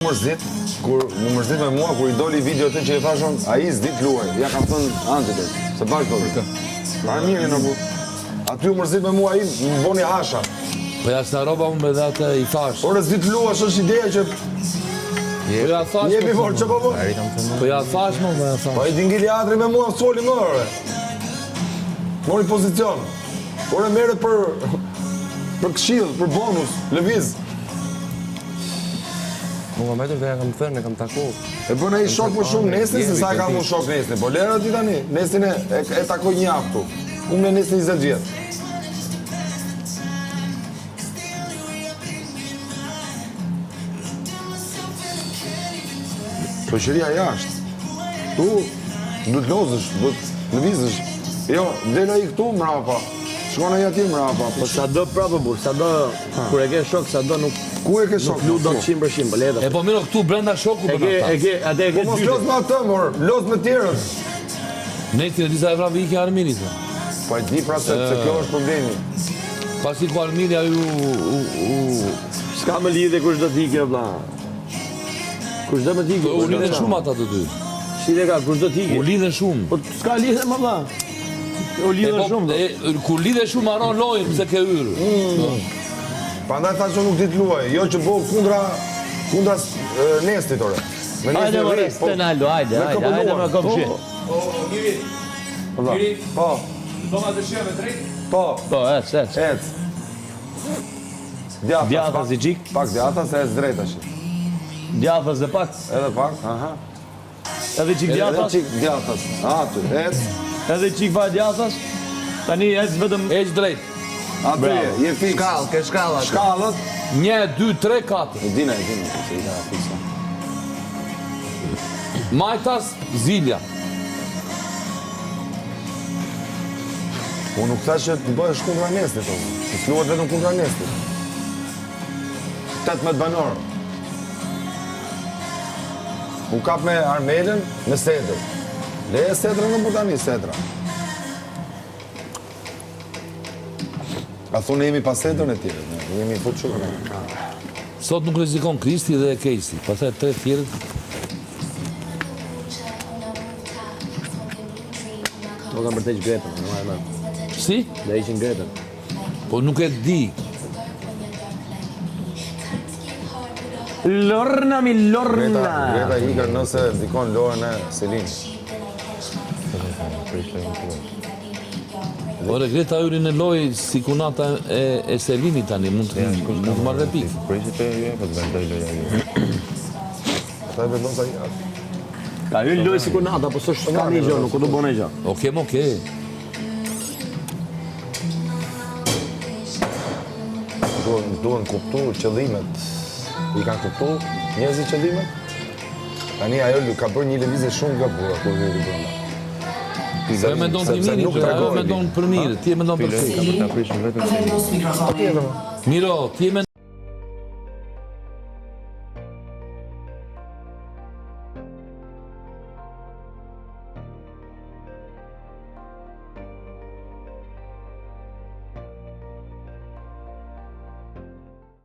Mërzit, kur mu mërzit me mua, kur i doli video aty që i thashë unë, ai s'di të luaj, ja kam thënë Anxhelës, se bashkë do të. Armirin apo. Aty u mërzit me mua ai, më boni hasha. Po ja sqarova unë edhe atë i thash. Ore s'di të luash, është ideja që Po ja thash. Jepi po, ç'po po? Po ja thash më, po ja thash. Po ai dingili atri me mua soli më ore. Mori pozicion. Ore merret për për këshill, për bonus, lëviz. Mu ka mbetur dhe ja kam thënë, e kam taku. E bën ai shok më shumë Nestin se sa e kam unë shok Nestin. Po lëre ti tani, Nestin e, e, e takoj një javë këtu. Unë me Nestin 20 vjet. Shoqëria jashtë. Tu duhet lozësh, duhet lëvizësh. Jo, del ai këtu mrapa. Shkon ai atje mrapa. Po sa do prapë burr, sa do kur e ke shok, sa do nuk Ku e ke shok? Nuk lu dot 100%, po leta. E po mirë, këtu brenda shoku bën ata. E ke, atë e ke. Po mos loz me atë, mor, loz me tjerët. Nesti e di sa e vrapi ikja Armirit. Po e di pra se, se kjo është problemi. Pasi ku Armiri ai u u u S'ka më lidhje kush do të ikë vlla. Kush do më të ikë? Po u lidhen shumë ata të dy. Si dhe ka, kush do të ikë? U lidhen shumë. Po s'ka lidhje më vlla. U lidhen po, shumë. E, kur lidhen shumë harron lojën pse ke hyrë. Mm. Prandaj thashë që nuk di të luaj, jo që bëu kundra kundra Nestit ore. Me Nestin hajde, po, Ronaldo, hajde, hajde, hajde më komshi. Po, po, Miri. Po, Miri. Po. Do ma dëshira me drejt? Po. Po, ec, ec. Ec. Djathtas, Djathtas i çik. Pak djathtas, ec drejt tash. Djathtas dhe pak. Edhe pak, aha. Edhe çik djathtas. Edhe çik djathtas. Aty, ec. Edhe çik fare djathtas. Tani ec vetëm ec drejt. Aty je, je fiks. Shkallë, ke shkallë aty. Shkallët. 1 2 3 4. E dina, e dina, se i ka fiksa. Majtas Zilja. Unë nuk thash që të bëhesh kundra Nestit, o. Se s'luhet vetëm kundra Nestit. 18 banorë. U kap me Armelën, me Sedrën. Leje Sedrën në tani, Sedra. A thonë jemi pa Sedrën e tjerët, ne jemi po çu. Sot nuk rrezikon Kristi dhe Kejsi, pastaj tre tjerët Po kam për të heq Gretën, nuk e më. Si? Do heqin Gretën. Po nuk e di. Lorna mi Lorna. Greta, Greta ikën nëse ndikon lojën e Selinit. Ore Greta hyri në lojë si kunata e, e Selinit tani, mund të mund të marrë dhe pikë. Prishë të ju, po të vendoj loja ju. Ata e vendos ai atë. Ka hyrë në lojë si kunata, po s'është ka një gjë, nuk u do bënë gjë. Okej, mo, okej. Duhen, duhen kuptu qëllimet. I kanë kuptu njerëzit qëllimet? Tani ajo ka bërë një lëvizje shumë gabuar kur hyri brenda. Se mendon ti mirë, nuk tregon. Mendon për mirë, ti e mendon për keq. Miro, ti e mendon.